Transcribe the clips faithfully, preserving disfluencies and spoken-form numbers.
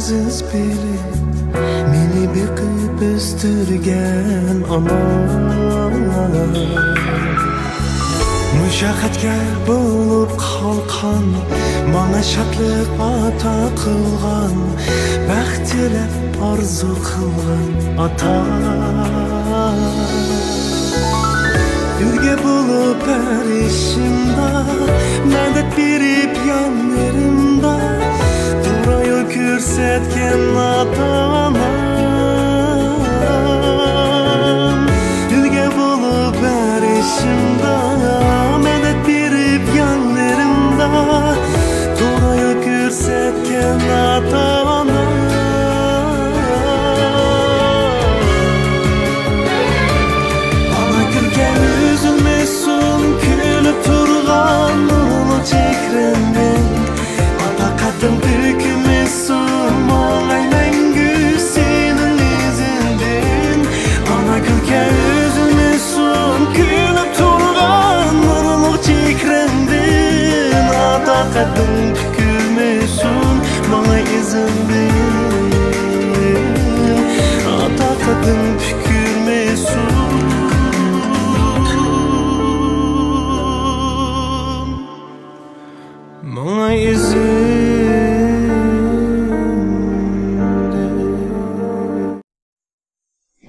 سىز بىلىپ، مېنى بېقىپ ئۆستۈرگەن ئانا. مۇشەققەتكە بولۇپ قالقان، ماڭا شادلىق ئاتا قىلغان، بەخت تىلەپ ئارزۇ قىلغان ئاتا. ئۈلگە بولۇپ ھەر ئىشىمدا، مەدەت بېرىپ يانلىرىمدا، توغرا يول كۆرسەتكەن ئاتا-ئانام. ئۈلگە بولۇپ ھەر ئىشىمدا، مەدەت بېرىپ يانلىرىمدا، توغرا يول كۆرسەتكەن ئاتا-ئانام. ئانا كۈلكەڭ ئۈزۈلمىسۇن، كۈلۈپ تۇرغان نۇرلۇق چېھرىڭدىن. ئاتا قەددىڭ بۈكۈلمىسۇن، ماڭاي مەڭگۈ سېنىڭ ئىزىڭدىن. ئانا كۈلكەڭ ئۈزۈلمىسۇن، كۈلۈپ تۇرغان نۇرلۇق چېھرىڭدىن. ئاتا قەددىڭ پۈكۈلمىسۇن، ماڭاي ئىزىڭدىن. ئاتا قەددىڭ پۈكۈلمىسۇن، ماڭاي ئىزىڭدىن.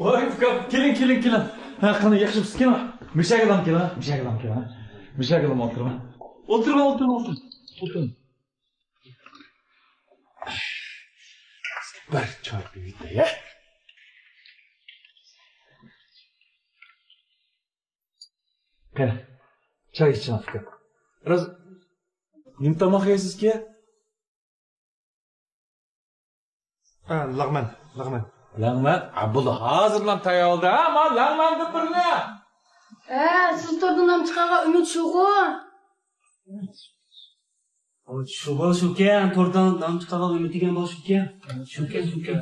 ۋاي ئۇكام، كېلىڭ، كېلىڭ، كېلىڭ. ھە، قېنى، ياخشىمۇسىز؟ كېلىڭ. مۇشەگىلام كېلىڭ، مۇشەگىلام كېلىڭ. مۇشەگىلام ئولتۇرۇڭ. ئولتۇرۇڭ، ئولتۇرۇڭ، ئولتۇرۇڭ. ئولتۇرۇڭ. بىر چاي قۇيۇپ بېرەي. قېنى، چاي ئىچىڭ ئۇكام. راز، نېمە تاماق يەيسىزكى؟ ھە، لەغمەن، لەغمەن. لەغمەن؟ ھە، بولدى، ھازىرلا تەييارلىدى. ھە، ما لەغمەندىن بىرنى. ھە، سىز توردىن نام چىقارغان ئۈمىد شۇغۇ؟ شۇ بالا شۇكەن، توردىن نام چىقارغان ئۈمىد دېگەن بالا شۇكەن. شۇكەن، شۇكەن.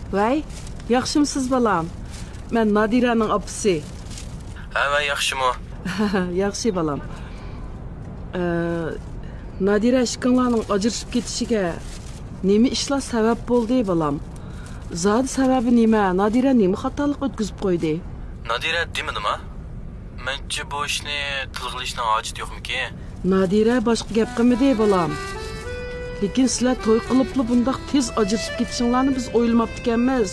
ۋەي، ياخشىمۇسىز، بالام؟ مەن نادىرەنىڭ ئاپىسى. ھە، ۋەي، ياخشىمۇ؟ ياخشى، بالام. ئە، نادىرە ئىككىڭلارنىڭ ئاجرىشىپ كېتىشىگە نېمە ئىشلار سەۋەب بولدى، بالام؟ زادى سەۋەبى نېمە؟ نادىرە نېمە خاتالىق ئۆتكۈزۈپ قويدى؟ نادىرە دېمىدىما؟ مەنچە بۇ ئىشنى تىلغا ئېلىشنىڭ ھاجىتى يوقمىكىن؟ نادىرە باشقا گەپ قىلمىدى، بالام. لېكىن سىلەر توي قىلىپلا بۇنداق تېز ئاجرىشىپ كېتىشىڭلارنى بىز ئويلىماپتىكەنمىز.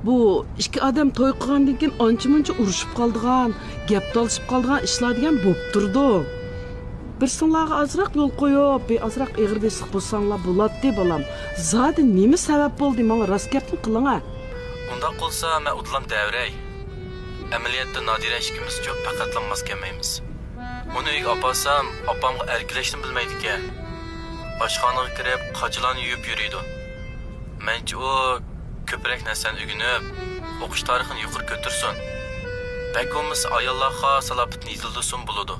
بۇ ئىككى ئادەم توي قىلغاندىن كېيىن ئانچە-مۇنچە ئۇرۇشۇپ قالىدىغان، گەپ تالىشىپ قالىدىغان ئىشلار دېگەن بولۇپ تۇرىدۇ. بىر سىڭلارغا ئازراق يول قويۇپ، بىر ئازراق ئېغىر بېسىق بولساڭلار بولاتتى، بالام. زادى نېمە سەۋەب بولدى؟ ماڭا راست گەپنى قىلىڭە. ئۇنداق بولسا، مەن ئۇدۇلام دەۋرەي. ئەمەلىيەتتە نادىرە ئىككىمىزچۇ پەقەتلا ماس كەلمەيمىز. ئۇنى ئۆيگە ئاپارسام، ئاپامغا ئەركىلەشنى بىلمەيدىكەن. ئاشخانىغا كىرىپ، قاچىلارنى يۇيۇپ يۈرىدۇ. مەنچە ئۇ كۆپرەك نەرسىلەرنى ئۆگىنىپ، ئوقۇش تارىخىنى يۇقىرى كۆتۈرسۇن. بەك بولمىسا ئاياللارغا سالاپىتىنى يېتىلدۈرسۇن بولىدۇ.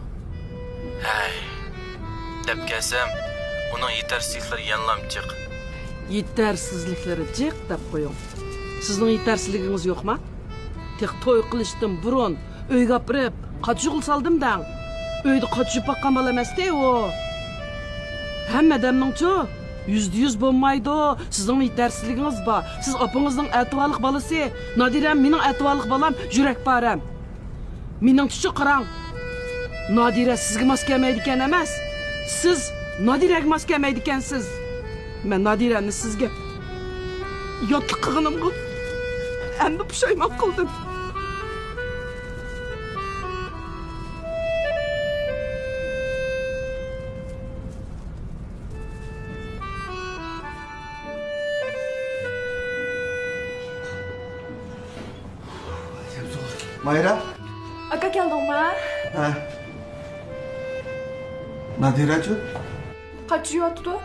ھەي، دەپ كەلسەم، ئۇنىڭ يېتەرسىزلىكلىرى يەنىلام جىق. يېتەرسىزلىكلىرى جىق دەپ قويۇڭ. سىزنىڭ يېتەرسىزلىكىڭىز يوقما؟ تېخى توي قىلىشتىن بۇرۇن ئۆيگە ئاپىرىپ، قاچا-يۇغىلا سالدىم دەڭ. ئۆيدە قاچا يۇيۇپ باققان بالا ئەمەستى ئۇ. ھەممە ئادەمنىڭچۇ يۈزدە يۈز بولمايدۇ. سىزنىڭمۇ يېتەرسىزلىكىڭىز بار. سىز ئاپىڭىزنىڭ ئەتىۋارلىق بالىسى. نادىرەم مېنىڭ ئەتىۋارلىق بالام، يۈرەك پارەم. مېنىڭچىچۇ قاراڭ. نادىرە سىزگە ماس كەلمەيدىكەن ئەمەس. سىز نادىرەگە ماس كەلمەيدىكەنسىز. مەن نادىرەمنى سىزگە ياتلىق قىلغىنىمغا ئەمدى پۇشايمان قىلدىم. مايرا. ئاكا، كەلدىڭمۇ؟ ھە. نادىرەچۇ؟ قاچا يۇيۇۋاتىدۇ.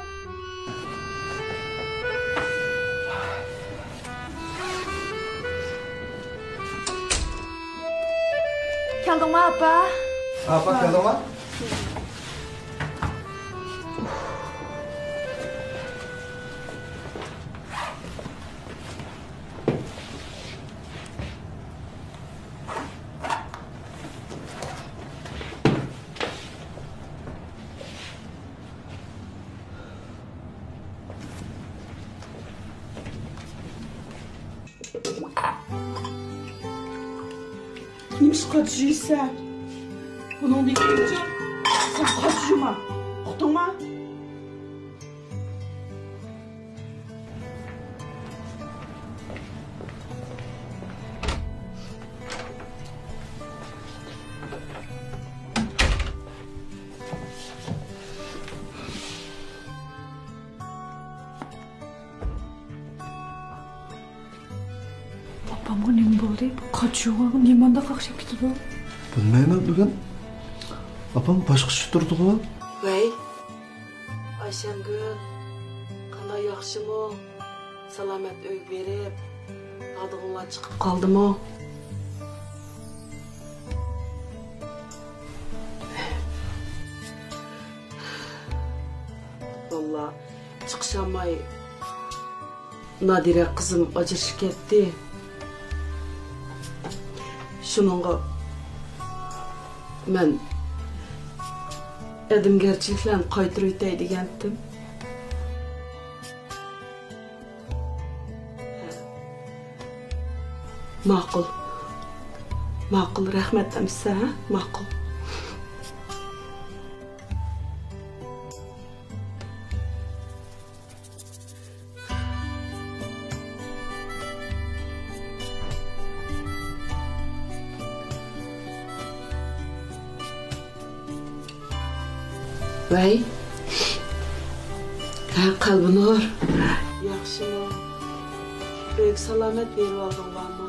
كەلدىڭمۇ، ئاپا؟ ئاپا، كەلدىڭمۇ؟ نېمىشقا قاچا يۇيىسەن؟ بۇنىڭدىن كېيىنچۇ سەن قاچا يۇما. ئۇقتۇڭما؟ ئاپامغا نېمە بولدى؟ بۇ قاچا يۇغانغا نېمانداق ئوخشاپ كېتىدۇ؟ بىلمەيمەن، بۈگۈن ئاپام باشقىچە تۇردىغۇ. ۋەي، ئايشەمگۈل، قانداق، ياخشىمۇ؟ سالامەت ئۆيگە بېرىپ، ھادىغۇڭلار چىقىپ قالدىمۇ؟ ۋاللا، چىقىشالماي نادىرە قىزىم ئاجرىشىپ كەتتى. شۇنىڭغا مەن ئادەمگەرچىلىكلەرنى قايتۇرۇۋېتەي دېگەنتىم. ماقۇل. ماقۇل، رەھمەت ئەمىسە، ھە؟ ماقۇل. ۋەي. ھە، قەلبىنۇر. ياخشىمۇ؟ ئۆيگە سالامەت بېرىۋالدىڭلارمۇ؟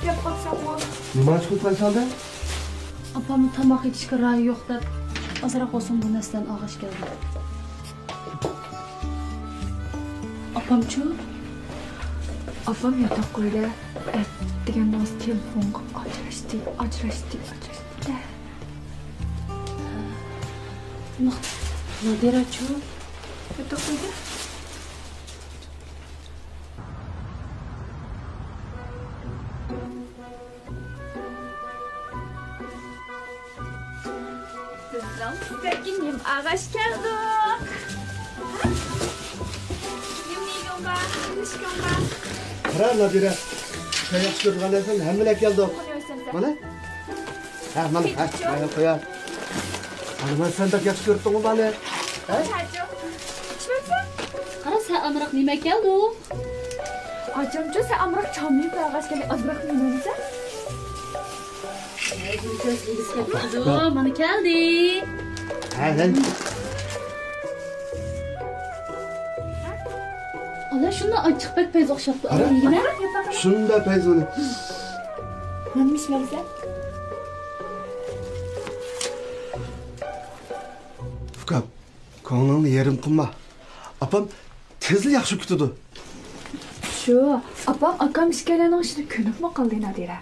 كەپ قالساممۇ؟ نېمانچە قىلىپ قالساڭدە؟ ئاپامنىڭ تاماق ئېتىشكە رايى يوق دەپ، ئازراق بولسىمۇ بۇ نەرسىلەرنى ئالغاچ كەلدىم. ئاپامچۇ؟ ئاپام ياتاق ئۆيدە ئەتىگەندىن تېلېفونغا ئاجراشتى، ئاجراشتى، ئاجراشتى دە. نادىرەچۇ؟ ياتاق ئۆيدە. بىزنىڭ سەكىن يېم ئاغاچ كەلدۇق. نېمە يېگۈڭ بار؟ نېمە ئىچكۈڭ بار؟ قارا، نادىرە، سەن ياخشى كۆرىدىغان نەرسىنى ھەممىنى ئەكەلدۇق. قويۇۋەرسەمسە. مانا. ھە، مانا، ھە، مانا قويار. ئانا، مانا سەن بەك ياخشى كۆرۈپتىڭغۇ مانا. ھە؟ قارا، سەن ئامراق نېمە ئەكەلدىڭ؟ ئاچامچۇ، سەن ئامراق چامىيىپ بارغاچ كەلدى، ئازراق نېمە دېسە؟ مانا كەلدى. ھە، ھە. ئانا، شۇنداق ئاچچىق، بەك پەيزى ئوخشاپتۇ. ئانا، يېگىنە. شۇنداق پەيزى ئۇنى. مانا نېمە ئىش بەرسە؟ ئۇكام، كۆڭلۈڭنى يېرىم قىلما. ئاپام تېزلا ياخشى كېتىدۇ. شۇ، ئاپام ئاكام ئىككىيلەننىڭ ئىچىدە كۆنۈپمۇ قالدى، نادىرە.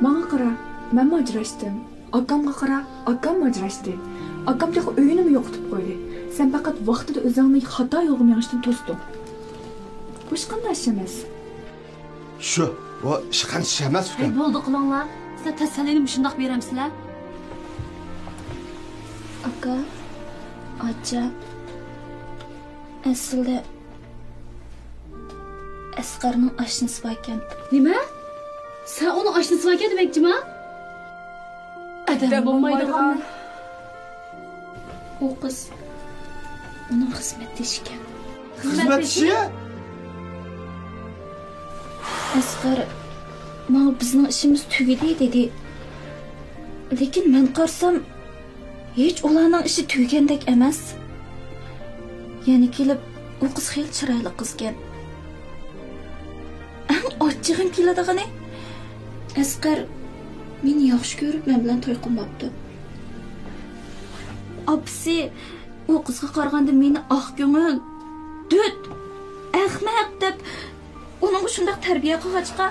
ماڭا قارا، مەنمۇ ئاجراشتىم. ئاكامغا قارا، ئاكاممۇ ئاجراشتى. ئاكام تېخى ئۆيىنىمۇ يوقىتىپ قويدى. سەن پەقەت ۋاقتىدا ئۆزۈڭنى خاتا يولغا مېڭىشتىن توستۇڭ. بۇ ھېچقانداق ئىش ئەمەس. شۇ، بۇ ئىشقان ئىش ئەمەس ھەي، ئۇكام. بولدى قىلىڭلار. سىلەر تەسەللىنى مۇشۇنداق بېرەمسىلەر؟ ئاكا، ئاچا، ئەسلىدە ئەسقەرنىڭ ئاشنىسى باركەن. نېمە؟ سەن ئۇنىڭ ئاشنىسى باركەن دېمەكچىما؟ ئادەم بولمايدىغان. ئۇ قىز ئۇنىڭ خىزمەتدىشى ئىكەن. خىزمەتدىشى؟ ئەسقەر ماڭا بىزنىڭ ئىشىمىز تۈگىدى دېدى. لېكىن مەن قارىسام، ھېچ ئۇلارنىڭ ئىشى تۈگىگەندەك ئەمەس. يەنە كېلىپ، ئۇ قىز خېلى چىرايلىق قىزكەن. ئەڭ ئاچچىقىم كېلىدىغىنى، ئەسقەر مېنى ياخشى كۆرۈپ، مەن بىلەن توي قىلماپتۇ. ئاپىسى ئۇ قىزغا قارىغاندا مېنى ئاق كۆڭۈل، دۆت، ئەخمەق دەپ، ئۇنىڭغا شۇنداق تەربىيە قىلغاچقا،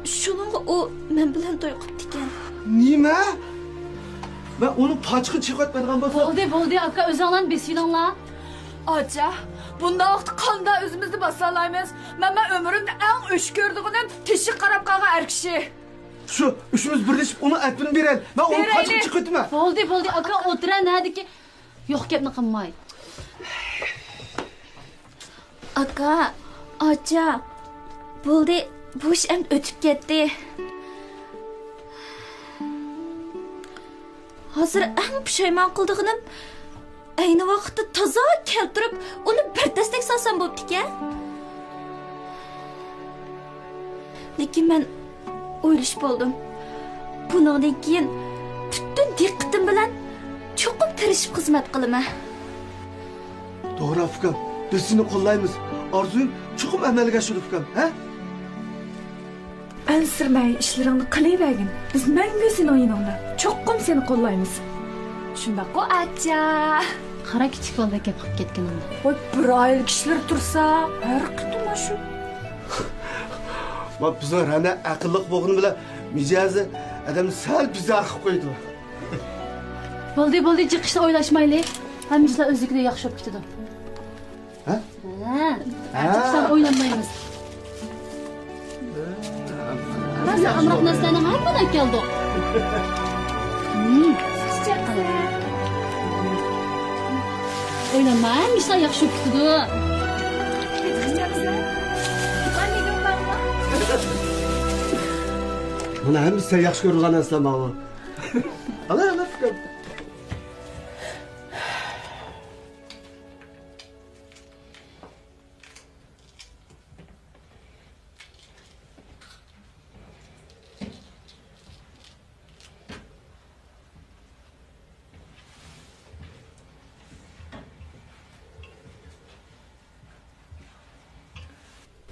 شۇنىڭغا ئۇ مەن بىلەن توي قىپتىكەن. نېمە؟ مەن ئۇنىڭ پاچىقىنى چېقىۋەتمەيدىغان بولسام. بولدى، بولدى، ئاكا، ئۆزۈڭلارنى بېسىۋېلىڭلار. ئاچا، بۇنداق ۋاقىتتا قانداق ئۆزىمىزنى باسالايمىز؟ مەن، مەن ئۆمرۈمدە ئەڭ ئۆچ كۆرىدىغىنىم تېشىغا قاراپ قالغان ئەر كىشى. شۇ، ئۈچىمىز بىرلىشىپ ئۇنىڭ ئەپىنى بېرەيلى. مەن ئۇنىڭ پاچىقىنى چېقىۋېتىمەن. بولدى، بولدى، ئاكا، ئولتۇر، نەدىكى يوق گەپنى قىلماي. ئاكا، ئاچا، بولدى، بۇ ئىش ئەمدى ئۆتۈپ كەتتى. ھازىر ئەڭ پۇشايمان قىلىدىغىنىم، ئەينى ۋاقىتتا تازا كەلتۈرۈپ، ئۇنى بىر دەستەك سالسام بوپتىكەن. لېكىن مەن ئويلىشىپ بولدۇم. بۇنىڭدىن كېيىن پۈتۈن دىققىتىم بىلەن چوقۇم تىرىشىپ خىزمەت قىلىمەن. توغرا، ئۇكام. بىز سېنى قوللايمىز. ئارزۇيۇڭ چوقۇم ئەمەلگە ئاشىدۇ، ئۇكام. ھە؟ ئەنسىرىمەي، ئىشلىرىڭنى قىلىۋەرگىن. بىز مەڭگۈ سېنىڭ يېنىڭدا. چوقۇم سېنى قوللايمىز. شۇنداققۇ، ئاچا؟ قارا، كىچىك بالىدەك گەپ قىلىپ كەتكىنىڭنى. ۋاي، بىر ئائىلە كىشىلىرى تۇرسا، ھەر قېتىم ئاشۇ. ۋاي، بىزنىڭ رەنە ئەقىللىق بولغىنى بىلەن مىجەزى ئادەمنى سەل بىزار قىلىپ قويىدۇ. بولدى، بولدى، جىق ئىشنى ئويلاشمايلى. ھەممە ئىشلار ئۆزلۈكىدە ياخشى بولۇپ كېتىدۇ. ھە؟ ھە. ھە. ئارتۇق سان ئويلانمايمىز. ھە. ھازىر ئامراق نەرسىلەرنى ھەممىنى ئەكەلدۇق. ھىم. ئويلانما، ھەممە ئىشلار ياخشى بولۇپ كېتىدۇ. مانا ھەممىسى سەن ياخشى كۆرىدىغان نەرسىلەر ماۋۇ. ئالا، ئالا، ئۇكام.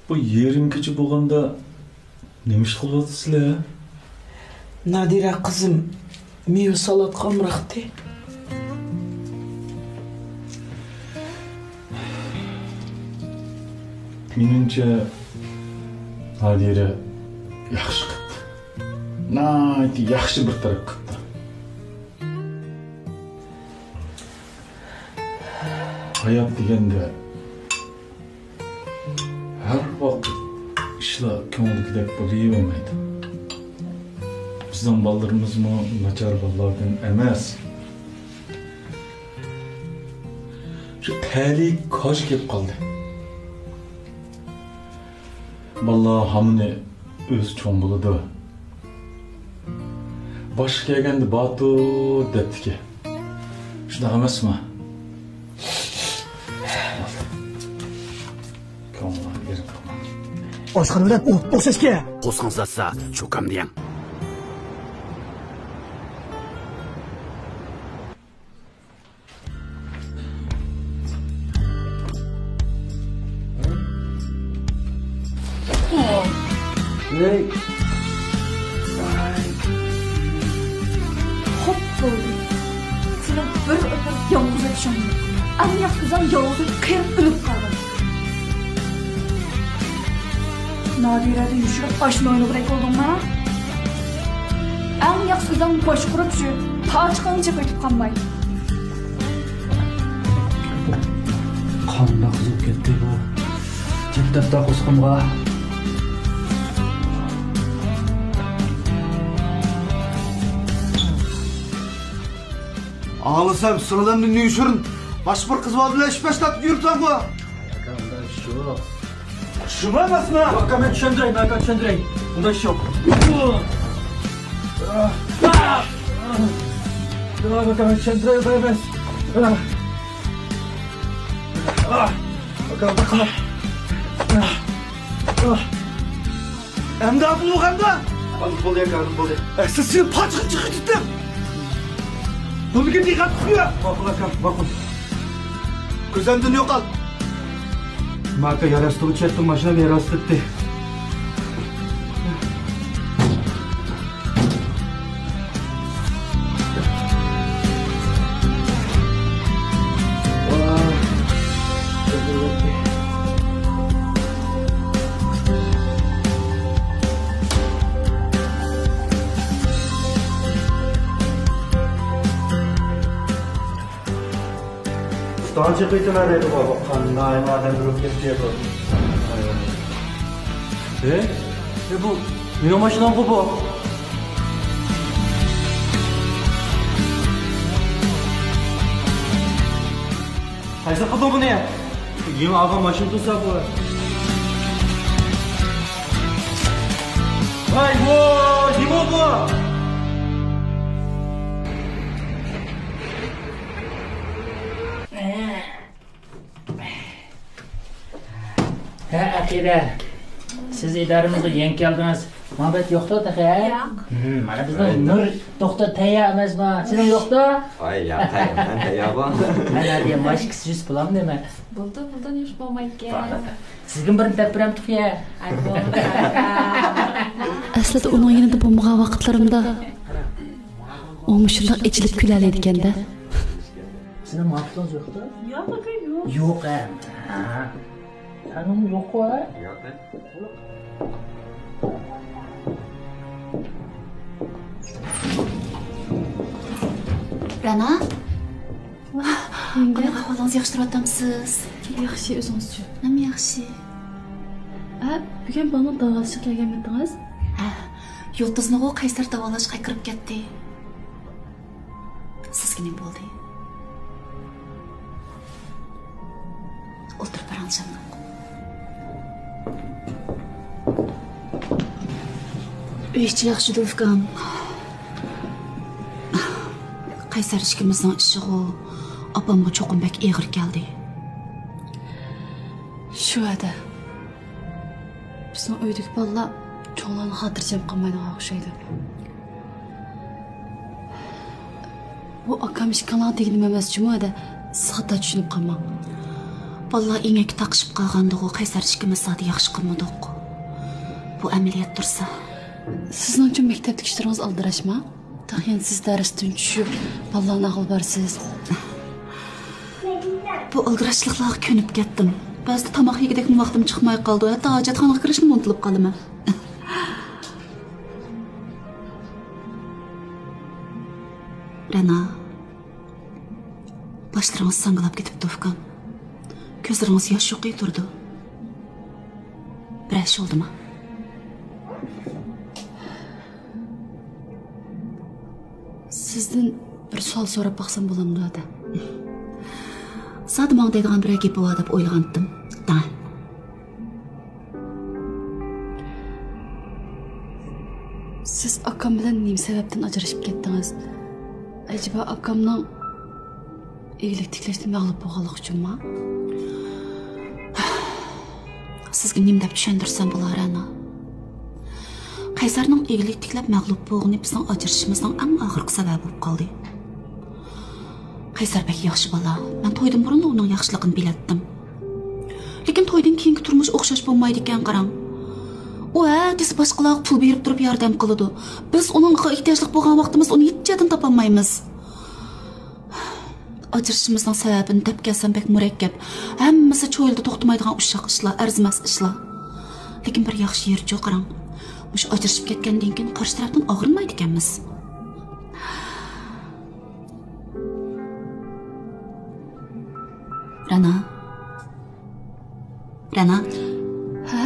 بۇ يېرىم كېچە بولغاندا نېمە ئىش قىلىۋاتىسىلەر؟ نادىرە قىزىم مېۋە سالاتقا ئامراقتى. مېنىڭچە، نادىرە ياخشى قىپتۇ. ناھايىتى ياخشى بىر تەرەپ قىپتۇ. ھايات دېگەندە، ھەر ۋاقىت ئىشلار كۆڭۈلدىكىدەك بولۇۋەرمەيدۇ. بىزنىڭ بالىلىرىمىزمۇ ناچار بالىلاردىن ئەمەس. شۇ تەلىي كاج كېلىپ قالدى. بالىلار ھامىنى ئۆزى چوڭ بولىدۇ. باشقا كەلگەندە باتۇر دەپتىكەن. شۇنداق ئەمەسمۇ؟ ئاشخانا بىلەن ئوت ئوخشاشكەن. قورسىقىڭىز ئاچسا، چوكام دېيىڭ. ھەي. خوپ بولدى. سېنىڭ بىر ئۆمۈر يالغۇز ئۆتۈشۈڭ مۇمكىن. ئەڭ ياخشى ئۆزۈڭ يالغۇز قېرىپ ئۆلۈپ قالغىن. نادىرەدىن يوشۇرۇپ ئاشۇنى ئوينىغۇدەك بولدۇڭما؟ ئەڭ ياخشىسى ئۆزۈڭ باشقۇرۇپ شۇ پاچىقىڭنى چېقىۋېتىپ قالماي. قانداق قىزىپ كەتتى بۇ؟ جىق دەپتۇ قورسىقىمغا. ئاڭلىسام، سىڭلىمدىن يوشۇرۇن باشقا بىر قىز بار بىلەن ئىش باشلاپ يۈرۈپسەنغۇ؟ ئاكا، ئۇنداق ئىش يوق. شۇمۇ ئەمەسمۇ؟ ئاكا، مەن چۈشەندۈرەي، مەن ئاكا چۈشەندۈرەي. ئۇنداق ئىش يوق. ياق، ئاكا، مەن چۈشەندۈرەي، ئۇنداق ئەمەس. ئاكا، ئۇنداق قىلما. ئەمدى ئاپىلى بولغاندا؟ بولدى، ئاكا، بولدى. ئە، سىز سېنى پاچىقى چىقىپ كېتىپ. بۇنىڭكى دىققەت قىلىۋەر. ماقۇل ئاكام، ماقۇل. كۆزۈمدىن يوقال. ماكا ياراسىدىغۇ چەتتىن ماشىنا ياراسىتتى. ئۇستاڭ چېقىۋېتىمەن دەيدىغۇ، بۇ قانداق ئادەم بولۇپ كەتتى بۇ. ھە؟ ھە، بۇ مېنىڭ ماشىنامغۇ بۇ. قايسى قىلدىڭ بۇنى؟ يېڭى ئالغان ماشىنا تۇرسا بۇ. ۋاي، ۋو، نېمە بۇ؟ ھە، ئەقىدە، سىز ئىدارىمىزغا يېڭى كەلدىڭىز. مۇھەببەت يوقتۇ تېخى، ھە؟ ياق. ھىم، مانا بىزنىڭ نۇر دوختۇر تەييار ئەمەسمۇ؟ سېنىڭ يوقتۇ؟ ۋاي، ياق، تەييار، مەن تەييار بۇ. مانا دېگەن ماشكىسى يۈز پۇلام نېمە؟ بولدى، بولدى، نېمە بولمايدىكەن. سىزگىمۇ بىرنى دەپ بېرەمتۇق يا؟ ئەسلىدە ئۇنىڭ يېنىدا بولمىغان ۋاقىتلىرىمدا ئۇ مۇشۇنداق ئېچىلىپ كۈلەلەيدىكەن-دە. سېنىڭ ماپۇتۇڭ يوقتا؟ ياق، ئاكا، يوق. يوق، ھە؟ ھە. سېنىڭ يوققۇ، ھە؟ يوق، ھە. رەنا؟ قانداق ئەھۋالىڭىز، ياخشى تۇرۇۋاتامسىز؟ ياخشى، ئۆزىڭىزچۇ؟ نېمە ياخشى؟ ھە، بۈگۈن بالىنىڭ داۋالىشىغا كەلگەنمىدىڭىز؟ ھە، يۇلتۇزنىغۇ قەيسەر داۋالاشقا ئەكىرىپ كەتتى. سىزگە نېمە بولدى؟ ئولتۇرۇپ بېرىڭ، جانلىق. ئۆي ئىچى ياخشىدۇ، ئۇكام. قەيسەر ئىككىمىزنىڭ ئىشىغۇ، ئاپامغا چوقۇم بەك ئېغىر كەلدى. شۇ ھەدە. بىزنىڭ ئۆيدىكى بالىلار چوڭلارنى خاتىرجەم قىلمايدىغان ئوخشايدۇ. بۇ ئاكام ئىككىڭلار دېگىنىم ئەمەس جۇمۇ ھەدە، سىز خاتا چۈشىنىپ قالماڭ. بالىلار ئېڭەككە تاقىشىپ قالغاندىغۇ، قەيسەر ئىككىمىز زادى ياخشى قىلمىدۇق. بۇ ئەمەلىيەت تۇرسا. سىزنىڭچۇ مەكتەپتىكى ئىشلىرىڭىز ئالدىراشما؟ تېخى يەنە سىز دەرستىن چۈشۈپ، بالىلارنى ئاغىل بارسىز. بۇ ئالدىراشلىقلارغا كۆنۈپ كەتتىم. بەزىدە تاماق يېگۈدەكمۇ ۋاقتىم چىقماي قالىدۇ، ھەتتا ھاجەتخانىغا كىرىشنىمۇ ئۇنتۇلۇپ قالىمەن. رەنا، باشلىرىڭىز ساڭگىلاپ كېتىپتۇ، ئۇكام. كۆزلىرىڭىز ياش يۇقى تۇرىدۇ. بىرەر ئىش بولدىما؟ سىزدىن بىر سوئال سوراپ باقسام بولامدۇ، ھەدە؟ زادى ماڭا دەيدىغان بىرەر گېپى بار دەپ ئويلىغانتىم. دەڭە. سىز ئاكام بىلەن نېمە سەۋەبتىن ئاجرىشىپ كەتتىڭىز؟ ئەجەبا ئاكامنىڭ ئىگىلىك تىكلەشتە مەغلۇپ بولغانلىقى ئۈچۈنمۇ؟ سىزگە نېمە دەپ چۈشەندۈرسەم بولار، رەنا؟ قەيسەرنىڭ ئىگىلىك تىكلەپ مەغلۇپ بولغىنى بىزنىڭ ئاجرىشىشىمىزنىڭ ئەڭ ئاخىرقى سەۋەبى بولۇپ قالدى. قەيسەر بەك ياخشى بالا. مەن تويدىن بۇرۇنلا ئۇنىڭ ياخشىلىقىنى بىلەتتىم. لېكىن تويدىن كېيىنكى تۇرمۇش ئوخشاش بولمايدىكەن، قاراڭ. ئۇ ھە دېسە باشقىلارغا پۇل بېرىپ تۇرۇپ ياردەم قىلىدۇ. بىز ئۇنىڭغا ئېھتىياجلىق بولغان ۋاقتىمىزدا ئۇنى ھېچ جايدىن تاپالمايمىز. ئاجرىشىشىمىزنىڭ سەۋەبىنى دەپ كەلسەم بەك مۇرەككەپ. ھەممىسى چويلىدا توختىمايدىغان ئۇششاق ئىشلار، ئەرزىمەس ئىشلار. لېكىن بىر ياخشى يېرىچۇ قاراڭ. مۇشۇ ئاجرىشىپ كەتكەندىن كېيىن قارشى تەرەپتىن ئاغرىنمايدىكەنمىز. رەنا. رەنا. ھە؟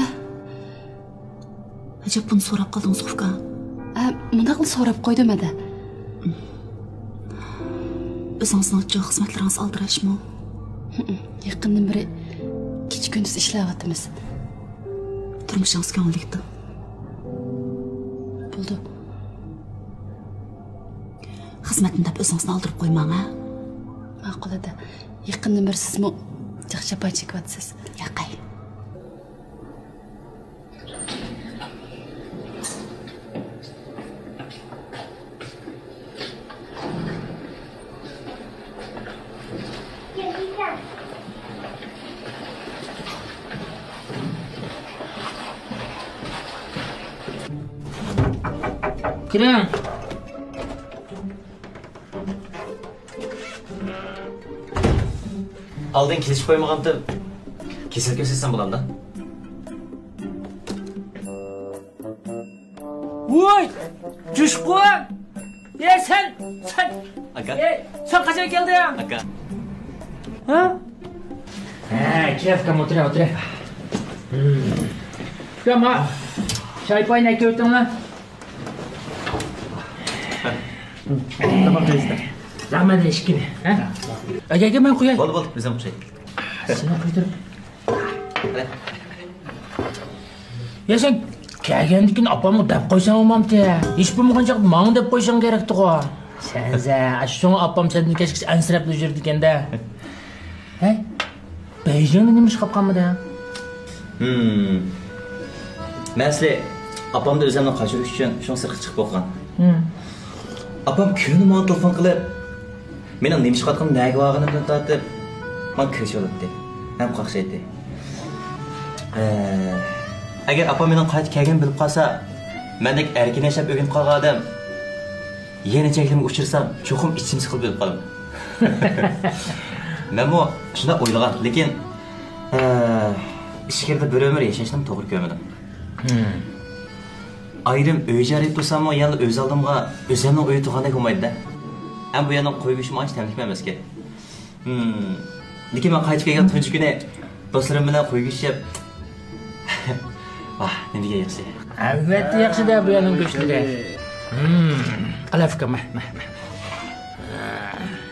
ئەجەب بۇنى سوراپ قالدىڭىزغۇ، ئۇكا؟ ھە، مۇنداقلا سوراپ قويدۇم ھەدە. ئۆزىڭىزنىڭچۇ خىزمەتلىرىڭىز ئالدىراشمۇ؟ يېقىندىن بېرى كېچە-كۈندۈز ئىشلەۋاتىمىز. تۇرمۇشىڭىز كۆڭۈللۈكتۇ؟ بولدى. خىزمەتنى دەپ ئۆزىڭىزنى ئالدۇرۇپ قويماڭ، ھە؟ ماقۇل ھەدە. يېقىندىن بېرى سىزمۇ جىق جاپا چېكىۋاتىسىز. ياقەي. كىرىڭ. ئالدىن كېلىشىپ قويمىغانتىم. كېسەل كۆرسەتسەم بولامدا؟ ۋوي، جۇشقۇن! يە سەن، سەن، ئاكا. يە، سەن قاچان كەلدىڭ؟ ئاكا. ھە؟ ھە، كەل، ئۇكام، ئولتۇر، ئولتۇر. ئۇكام، ھە، چاي پاينى ئەكېلىۋېتىڭلار. تاماق يەيسىلەر. رەھمەت، ئىككىنى. ھە؟ ئاكا، ئاكا، مەن قوياي. بولدى، بولدى، ئۆزۈم قوشاي. سېنى قويدۇرۇپ. يا سەن كەلگەندىن كېيىن ئاپامغا دەپ قويساڭ بولمامتى؟ ھېچ بولمىغان چاغدا ماڭا دەپ قويساڭ كېرەكتىغۇ. سەنسە، ئاشۇ شۇڭا ئاپام سەندىن كەچكىچە ئەنسىرەپلا يۈرىدىكەن-دە. ھەي، بېيجىڭدا نېمە ئىش قىلىپ قالمىدىڭ؟ ھىم. مەن ئەسلى ئاپامدىن ئۆزۈمنى قاچۇرۇش ئۈچۈن شۇڭا سىرتقا چىقىپ باققان. ھىم. ئاپام كۈنى ماڭا تېلېفون قىلىپ، مېنىڭ نېمە ئىش قىلىۋاتقىنىمنى، نەگە بارغىنىمدىن تارتىپ ماڭا كۆز يولۇيتتى ھەم قاقشايتتى. ئە، ئەگەر ئاپام مېنىڭ قايتا كەلگىنىمنى بىلىپ قالسا، مەندەك ئەركىن ياشاپ ئۆگىنىپ قالغان ئادەم يەنە چەكلىمىگە ئۇچرىسام، چوقۇم ئىچىم سىقىلىپ ئۆلۈپ قالىمەن. مەنمۇ شۇنداق ئويلىغان، لېكىن، ئە، ئىچكىرىدە بىر ئۆمۈر ياشاشنىمۇ توغرا كۆرمىدىم. ھىم. ئايرىم ئۆي ئىجارە ئېلىپ تۇرساممۇ، يەنىلا ئۆز ئالدىمغا ئۆزۈمنىڭ ئۆيى تۇرغاندەك بولمايدۇ-دە. ھەم بۇ يەرنىڭ قوي گۆشى ماڭا ھېچ تەملىك ئەمەسكەن. ھىم. لېكىن مەن قايتىپ كەلگەن تۇنجى كۈنى دوستلىرىم بىلەن قوي گۆشى يەپ، ۋاھ، نېمە دېگەن ياخشى. ئەلۋەتتە ياخشى-دە بۇ يەرنىڭ گۆشلىرى. ھىم. ئەلەفكە، مە، مە، مە.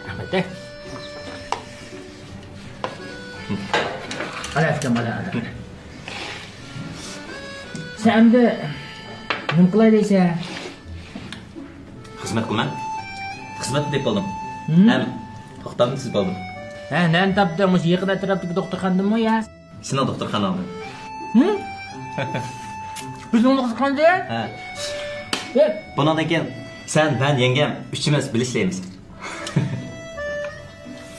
ئەلۋەتتە. ئەلەفكە، مانا، ئەلەفكە. سەن ئەمدى نېمە قىلاي دەيسەن؟ خىزمەت قىلىمەن. خىزمەتنى تېپىپ ئالدىم. ھىم؟ ھەم توختامنى تۈزۈپ ئالدىم. ھە، نەنى تاپتىڭ؟ مۇشۇ يېقىن ئەتراپتىكى دوختۇرخانىدىنمۇ يا؟ سېنىڭ دوختۇرخاناڭدىن. ھىم؟ بىزنىڭ دوختۇرخانىدا؟ ھە. ھە. بۇنىڭدىن كېيىن سەن، مەن، يەڭگەم ئۈچىمىز بىللە ئىشلەيمىز.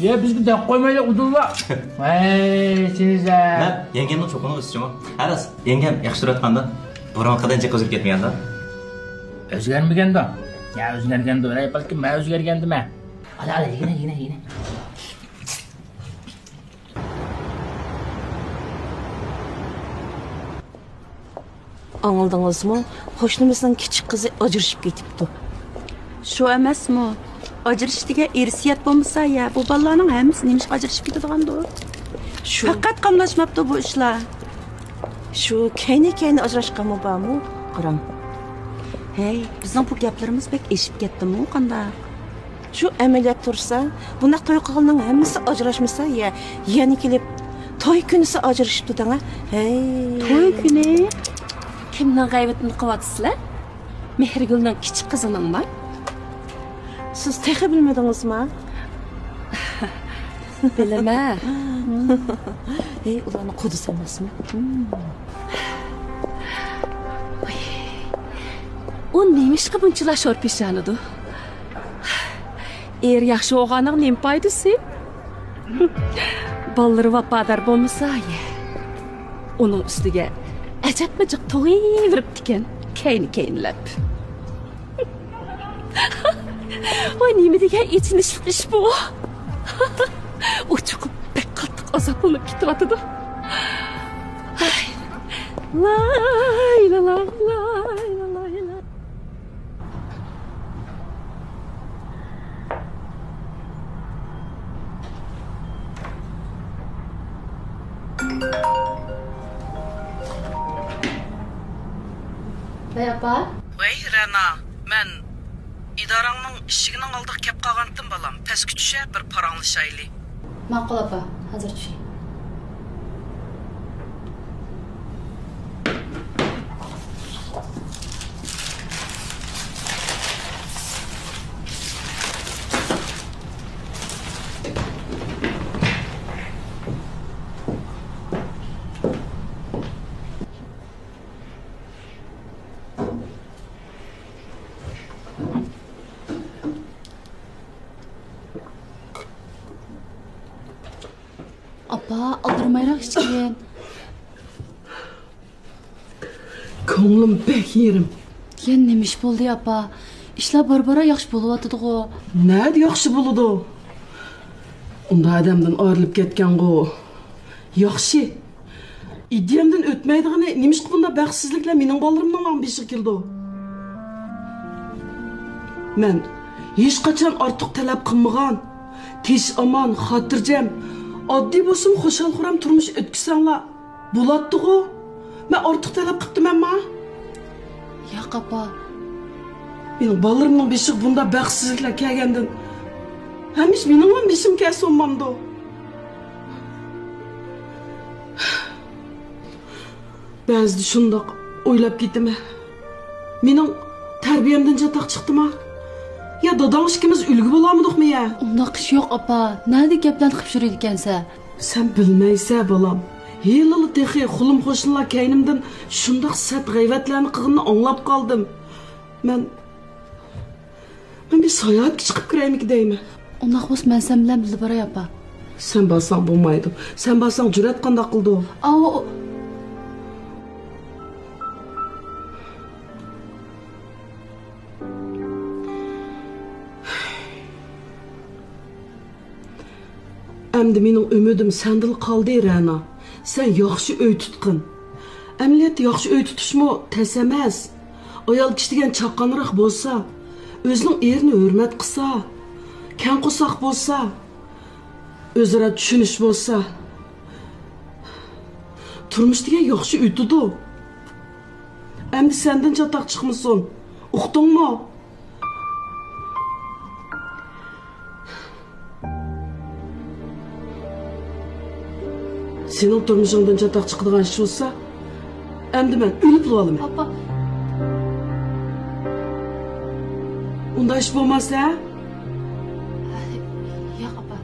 يا، بىزگە دەپ قويمايلى ئۇدۇللا. ۋاي، سېنىزە. مەن يەڭگەمنىڭ چوقۇنىغا ئۆسۈشىمۇ. ھە راست، يەڭگەم ياخشى تۇرۇۋاتقاندا، بۇرۇنقىدىن جىق ئۆزگىرىپ كەتمىگەندە. ئۆزگەرمىگەندۇ. يا، ئۆزگەرگەندۇ. ھەي، بەلكىم مەن ئۆزگەرگەندىمەن. ئالا، ئالا، يېگىنە، يېگىنە، يېگىنە. ئاڭلىدىڭىزمۇ؟ قوشنىمىزنىڭ كىچىك قىزى ئاجرىشىپ كېتىپتۇ. شۇ ئەمەسمۇ؟ ئاجرىشىش دېگەن ئىرسىيەت بولمىسا يا، بۇ بالىلارنىڭ ھەممىسى نېمىشقا ئاجرىشىپ كېتىدىغاندۇ؟ شۇ. پەقەت قاملاشماپتۇ بۇ ئىشلار. شۇ كەينى-كەينى ئاجراشقانمۇ بارمۇ؟ قاراڭ. ھەي، بىزنىڭ بۇ گەپلىرىمىز بەك ئېشىپ كەتتىمۇ قانداق؟ شۇ ئەمەلىيەت تۇرسا، بۇنداق توي قىلغاننىڭ ھەممىسى ئاجراشمىسا يا، يەنە كېلىپ توي كۈنىسى ئاجرىشىپتۇ دەڭە. ھەي. توي كۈنى؟ كىمنىڭ غەيۋىتىنى قىلىۋاتىسىلەر؟ مېھرىگۈلنىڭ كىچىك قىزىنىڭمۇ؟ سىز تېخى بىلمىدىڭىزما؟ بىلىمەن. ھەي، ئۇلارنىڭ قۇدىسى ئەمەسمۇ؟ ئۇ نېمىشقا بۇنچىلا شور پېشانىدۇ؟ ئېرى ياخشى بولغاننىڭ نېمە پايدىسى؟ بالىلىرى ۋاپادار بولمىسا، يە. ئۇنىڭ ئۈستىگە ئەجەبمۇ جىق تۇغۇۋېرىپتىكەن، كەينى-كەينىلەپ. ۋاي، نېمە دېگەن ئېچىنىشلىق ئىش بۇ! ئۇ چوقۇم بەك قاتتىق ئازابلىنىپ كېتىۋاتىدۇ. لاي، لاي، لاي، لاي، لاي. ۋەي، ئاپا. ۋەي، رەنا، مەن ئىدارەڭنىڭ ئىشىكىنىڭ ئالدىغا كەپ قالغانتىم، بالام. پەسكە چۈشە، بىر پاراڭلىشايلى. ماقۇل، ئاپا، ھازىر چۈشەي. ئاپا، ئالدىرىمايراق ئىچكىن. كۆڭلۈم بەك يېرىم. يەنە نېمە ئىش بولدى، ئاپا؟ ئىشلار بارا-بارا ياخشى بولۇۋاتىدىغۇ. نەدە ياخشى بولىدۇ؟ ئۇنداق ئادەمدىن ئايرىلىپ كەتكەنغۇ. ياخشى. ئىدىيەمدىن ئۆتمەيدىغىنى نېمىشقا بۇنداق بەختسىزلىكلەر مېنىڭ بالىلىرىمنىڭ ماڭا بېشىغا كېلىدۇ؟ مەن ھېچقاچان ئارتۇق تەلەپ قىلمىغان، تىنچ-ئامان، خاتىرجەم، ئاددىي بولسىمۇ خۇشال-خۇرام تۇرمۇش ئۆتكۈزسەڭلار بولاتتىغۇ؟ مەن ئارتۇق تەلەپ قىپتىمەنما؟ ياق، ئاپا. مېنىڭ بالىلىرىمنىڭ بېشىغا بۇنداق بەختسىزلىكلەر كەلگەندىن ھەمىشە مېنىڭمۇ بېشىم كەلسە بولمامدۇ؟ بەزىدە شۇنداق ئويلاپ كېتىمەن. مېنىڭ تەربىيەمدىن چاتاق چىقتىما؟ يا داداڭ ئىككىمىز ئۈلگە بولالمىدۇقمۇ يا؟ ئۇنداق ئىش يوق، ئاپا. نەدە گەپلەرنى قىپ يۈرىدىكەنسە؟ سەن بىلمەيسە، بالام. ھېلىلا تېخى خۇلۇم-خوشنىلار كەينىمدىن شۇنداق سەت غەيۋەتلەرنى قىلغىنىنى ئاڭلاپ قالدىم. مەن مەن بىر ساياھەتكە چىقىپ كىرەيمىكى دەيمەن. ئۇنداق بولسا مەن سەن بىلەن بىللە باراي، ئاپا. سەن بارساڭ بولمايدۇ. سەن بارساڭ جۈرئەت قانداق قىلىدۇ؟ ئاۋۇ. ئەمدى مېنىڭ ئۈمىدىم سەندىلا قالدى، رەنا. سەن ياخشى ئۆي تۇتقىن. ئەمەلىيەتتە ياخشى ئۆي تۇتۇشمۇ تەس ئەمەس. ئايال كىشى دېگەن چاققانراق بولسا، ئۆزىنىڭ ئېرىنى ھۆرمەت قىلسا، كەڭ قورساق بولسا، ئۆزئارا چۈشىنىش بولسا، تۇرمۇش دېگەن ياخشى ئۆتىدۇ. ئەمدى سەندىن چاتاق چىقمىسۇن. ئۇقتۇڭمۇ؟ سېنىڭ تۇرمۇشۇڭدىن چاتاق چىقىدىغان ئىش بولسا، ئەمدى مەن ئۆلۈپ بولۇۋالىمەن. ئاپا. ئۇنداق ئىش بولماس ھە؟ ياق، ئاپا.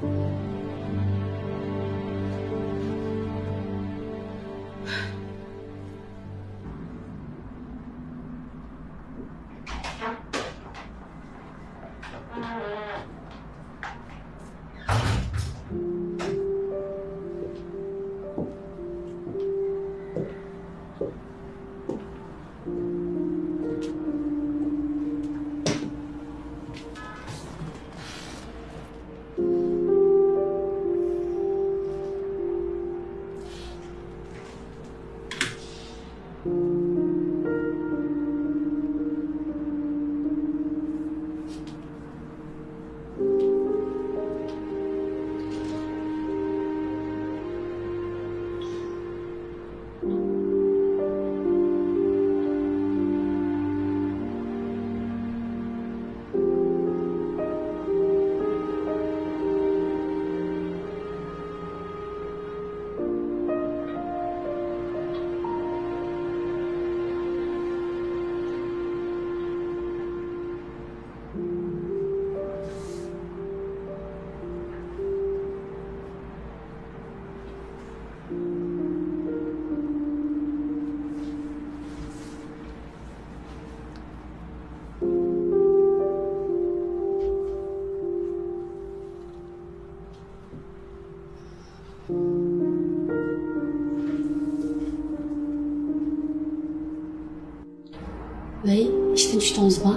ۋەي، ئىشتىن چۈشتىڭىزما؟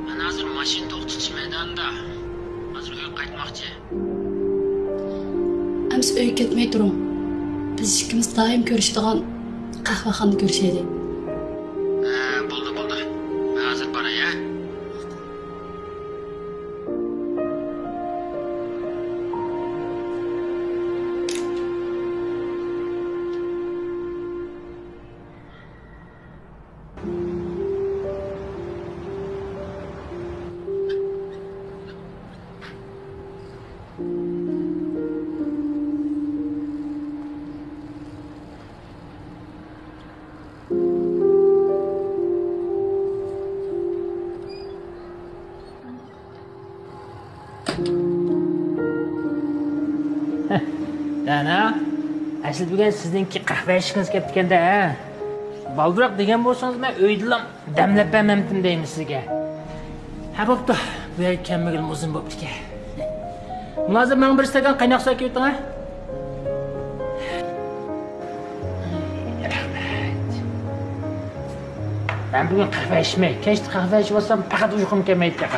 مەن ھازىر ماشىنا توختىتىش مەيدانىدا. ھازىر ئۆيگە قايتماقچى. ئەمىسە ئۆيگە كەتمەي تۇرۇڭ. بىز ئىككىمىز دائىم كۆرۈشىدىغان قەھۋەخانىدا كۆرۈشەيلى. ھە، بولدى، بولدى. مەن ھازىر باراي، ھە؟ دانا، ئەسلى بۈگۈن سىزنىڭكى قەھۋە ئىچكىڭىز كەپتىكەندە، ھە؟ بالدۇراق دېگەن بولسىڭىز، مەن ئۆيدىلا دەملەپ بەرمەمتىم دەيمەن سىزگە. ھە، بوپتۇ. بۇ يەرگە كەلمىگىلىمۇ ئۇزۇن بوپتىكەن. مۇلازىم، ماڭا بىر ئىستاكان قايناق سۇ ئەكېلىۋېتىڭ، ھە؟ رەھمەت. مەن بۈگۈن قەھۋە ئىچمەي، كەچتە قەھۋە ئىچىۋالسام پەقەت ئۇيقۇم كەلمەيدىكەن.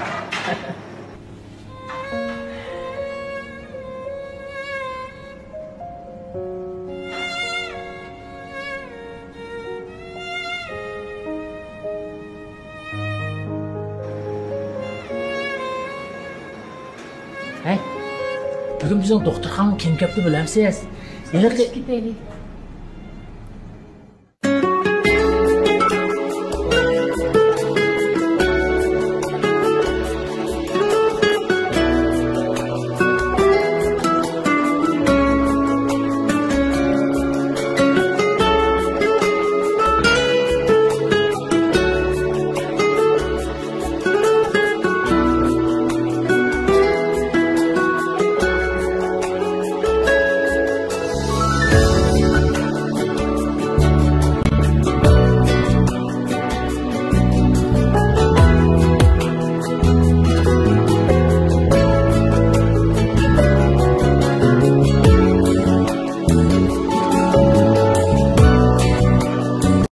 ھەي، بۈگۈن بىزنىڭ دوختۇرخانىغا كىم كەپتۇ بىلەمسىز؟ ھېلىقى كېتەيلى.